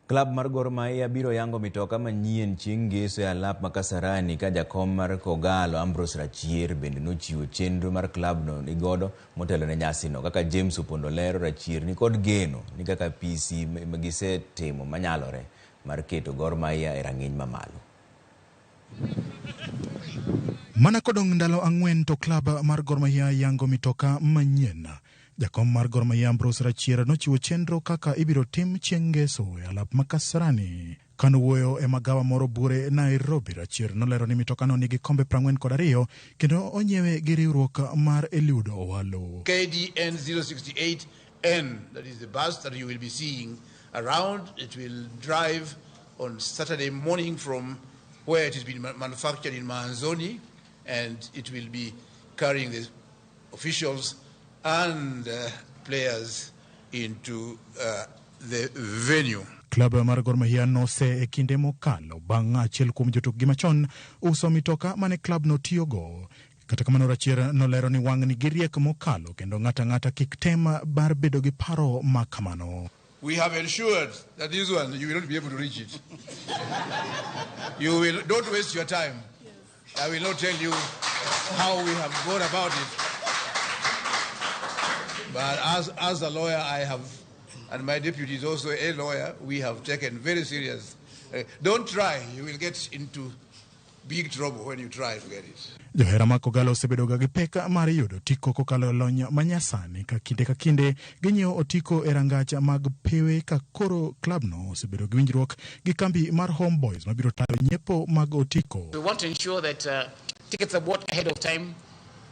Klab mar Gor Mahia biro yango mitoka manyien chieng' ngeso e alap ma Kasarani ka jakom mar Kogalo Ambrose Rachier bende nochiwo chenro mar klabno nigodo motelo ne nyasino. Kaka James Opondo lero, Rachier nikod geno ni kaka PC gisetimo manyalore mar keto Gor Mahia e rang'iny mamalo. Mana kodong' ndalo 4 to klab mar Gor Mahia yango mitoka manyien. Jakom mar Gor Mahia Ambrose Rachier nochiwo chenro kaka ibiro tim chieng' ngeso e alap ma Kasarani. Kanowuoyo e magawa moro buore Nairobi, Rachier nolero ni mitokano nigi kombe 42 kendo onyiewe gi riwruok mar Eliud Owalo. KDN 068N, that is the bus that you will be seeing around. It will drive on Saturday morning from where it has been manufactured in Maanzoni, and it will be carrying the officials and players into the venue. Klab mar Gor Mahia nose e kinde mokalo bang' achiel kuom jotukgi machon uso mitoka mane klab no tiyogo. Kata kamano Rachier nolero ni wang'ni giriek mokalo kendo ng'ato ang'ata kik tem mar bedo gi paro ma kamano. We have ensured that this one, you will not be able to reach it. You will, don't waste your time. I will not tell you how we have gone about it. But as a lawyer, I have, and my deputy is also a lawyer, we have taken very serious. Don't try, you will get into big trouble when you try to get it. Johera mag Kogalo osebedo ga gi pek mar yudo otiko kokalo e lony manyasani ka kinde ka kinde ginyiewo otiko e rangach mag pewe ka koro klabno osebedo gi winjruok gi kambi mar Homeboys mabiro tayo nyiepo mag otiko. We want to ensure that tickets are bought ahead of time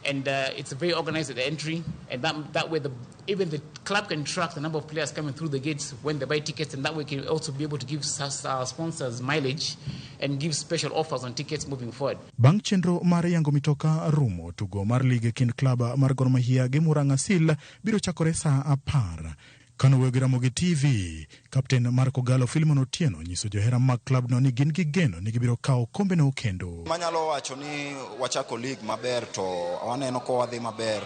and it's very organized at the entry, and that way even the club can track the number of players coming through the gates when they buy tickets, and that way can also be able to give our sponsors mileage and give special offers on tickets moving forward. Bang' chenro mar yango mitoka rumo, tugo mar lig e kind klab mar Gor Mahia gi Murang'a Seal biro chakore saa 10. Kanowuoyo gi Ramogi TV, kapten mar Kogalo Philemon Otieno nyiso johera mag klabno ni gin gi geno ni gibiro kawo kombeno kendo. Manyalo wacho ni wachako lig maber to waneno ka wadhi maber,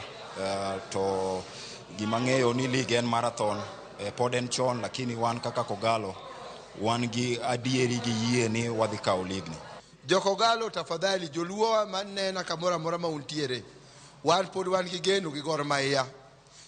to gima ng'eyo ni lig en marathon, pod en chon, lakini wan kaka Kogalo wan gi adieri gi yie ni wadhi kawo ligni. Jo Kogalo tafadhali, joluo manena kamoro amora ma untiere, wan pod wan gi geno gi Gor Mahia.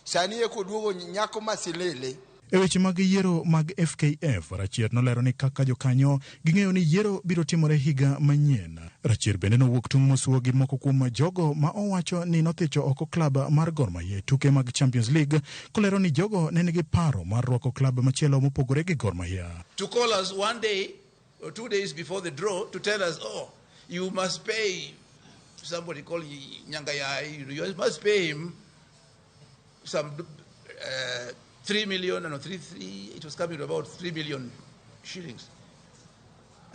Sani eko duogo nyako Masilele. E weche mag yiero mag FKF, Rachier nolero ni kaka jokanyo ging'eyo ni yiero biro timore higa manyien. Rachier bende nowuok tung' mosuo gi moko kuom jogo ma owacho ni nothicho oko klab mar Gor Mahia e tuke mag Champions League, kolero ni jogo ne nigi paro mar rwako klab machielo mopogore gi Gor Mahia. To call us one day or 2 days before the draw to tell us, oh, you must pay somebody called Nyangayai, you must pay him some 3 million, no, three, three, it was coming to about 3 million shillings.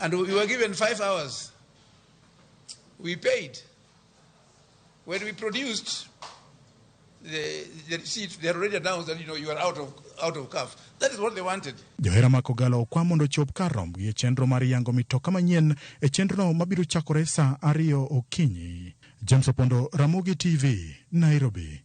And we were given 5 hours. We paid. When we produced the receipt, they had already announced that, you are out of CAF. That is what they wanted. Johera mag Kogalo okwa mondo ochop kar rombgi e chenro mar yango mitoka manyien e chenrono mabiro chakore saa 2 okinyi. James Opondo, Ramogi TV, Nairobi.